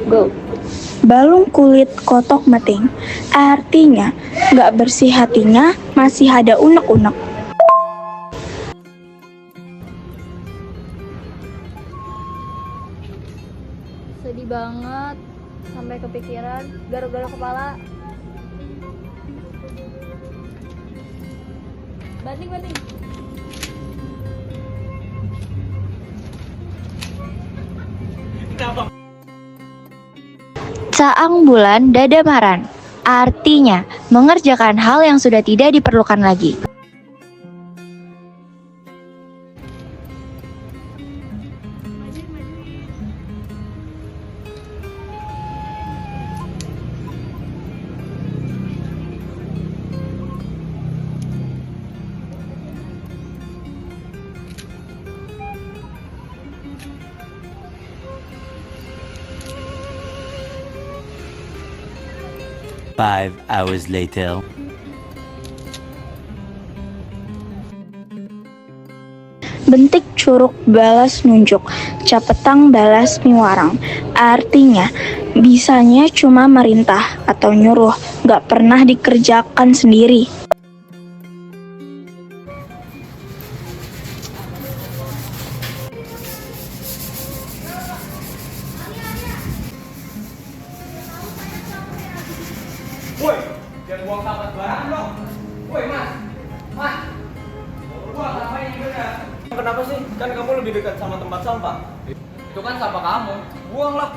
Go. Balung kulit kotok meting. Artinya, nggak bersih hatinya, masih ada unek-unek. Sedih banget, sampai kepikiran, garuk-garuk kepala. Banting, banting. Caang bulan dadamaran. Artinya, mengerjakan hal yang sudah tidak diperlukan lagi. 5 hours later. Bentik curug balas nunjuk, capetang balas miwarang. Artinya, bisanya cuma merintah atau nyuruh, nggak pernah dikerjakan sendiri. Woi, jangan buang sampah sembarangan dong. Woi, Mas. Mas. Buang sampahnya yang benar. Kenapa sih? Kan kamu lebih dekat sama tempat sampah. Itu kan sampah kamu. Buanglah.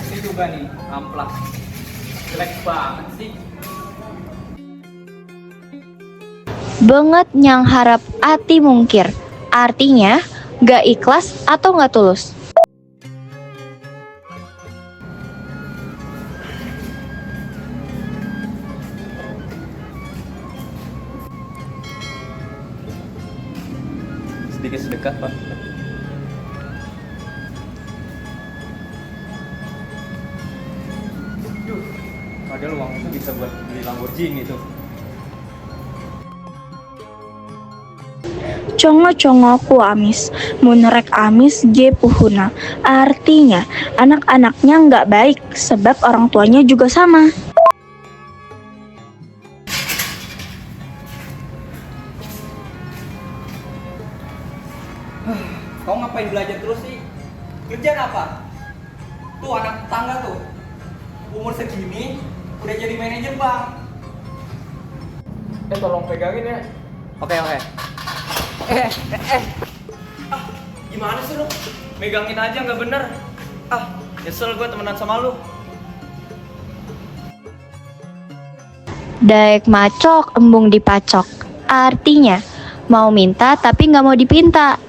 Ini juga nih, amplas. Jelek banget sih. Banget nyang harap ati mungkir. Artinya, gak ikhlas atau gak tulus. Sedikit sedekah, Pak. Duh, padahal uang itu bisa buat beli Lamborghini tuh. Congo-congo ku amis, mun rek amis ge puhuna. Artinya, anak-anaknya nggak baik sebab orang tuanya juga sama. Kau ngapain belajar terus sih? Kerjaan apa? Tuh anak tetangga tuh. Umur segini udah jadi manajer bank. Eh, tolong pegangin ya. Oke, oke. Eh, eh, eh. Ah, gimana sih lu? Megangin aja nggak bener. Ah, nyesel gue temenan sama lu. Daek macok, embung dipacok. Artinya, mau minta tapi gak mau dipinta.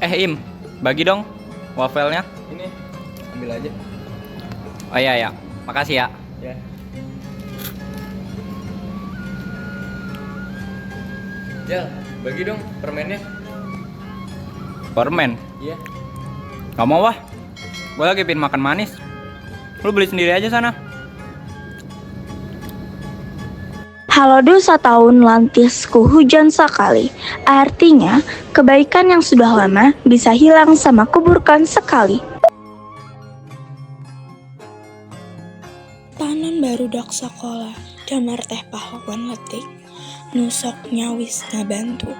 Eh, Im, bagi dong wafelnya. Ini, ambil aja. Oh iya ya, makasih ya. Ya. Jal, bagi dong permennya. Permen. Iya. Gak mau wah. Gue lagi pingin makan manis. Lu beli sendiri aja sana. Halodo satahun lantis ku hujan sakali. Artinya, kebaikan yang sudah lama bisa hilang sama kuburkan sekali. Panon barudak sakola, damar teh pahlawan letik. Nu sok nyawis ngabantu.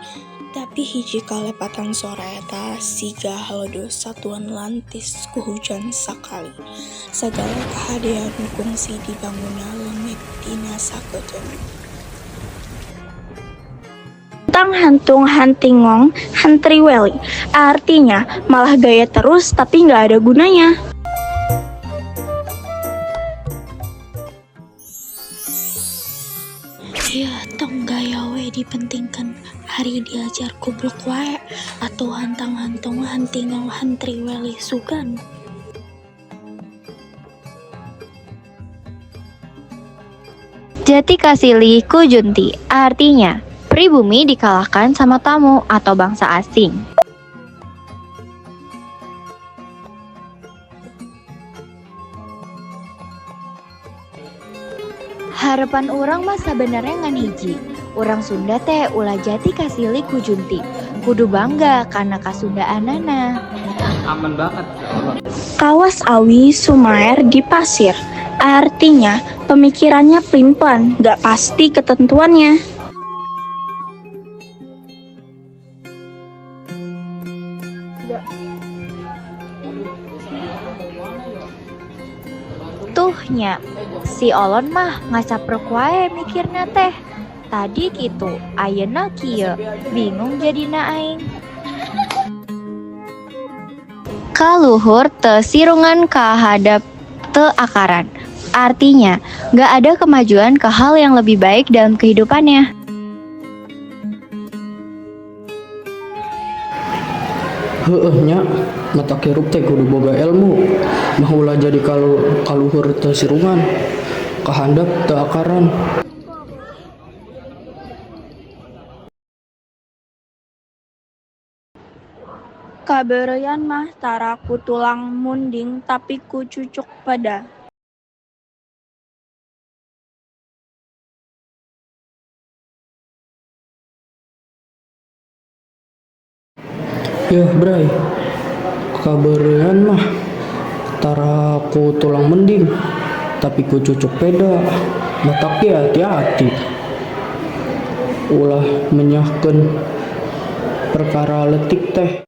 Tapi hiji kalepatan sora eta siga halodo satuan lantis ku hujan sakali. Sagala kahadean nu kungsi dibangunna leungit dina sakeuteung. Tang hantung hantingong hantriweli. Artinya malah gaya terus tapi nggak ada gunanya. Ya, tong gaya we dipentingkan, ari diajar kubluk wae atau hantang-hantung hantingong hantriweli sugan. Jati kasilih ku junti. Artinya, pribumi dikalahkan sama tamu atau bangsa asing. Harapan urang mah sabenernya ngan hiji. Urang Sunda teh ulah jati kasilih ku junti. Kudu bangga kana kasundaanana. Aman banget. Kawas awi sumaer di pasir. Artinya pemikirannya plin-plan, gak pasti ketentuannya. Tuh nya, si Olon mah ngacapruk wae mikirna teh. Tadi kitu, ayeuna kieu, bingung jadina aing. Kaluhur teu sirungan kahadap teu akaran. Artinya, gak ada kemajuan ke hal yang lebih baik dalam kehidupannya. Heueuh nya, matak hirup teh kudu boga elmu mah ulah jadi kaluhur teu sirungan kahandap teu akaran. Kabeureuyan mah tara ku tulang munding tapi ku cucuk peda. Yeuh Bray, kabeureuyan mah tara ku tulang munding tapi ku cucuk peda. Matak ge hati-hati ulah menyahkeun perkara leutik teh.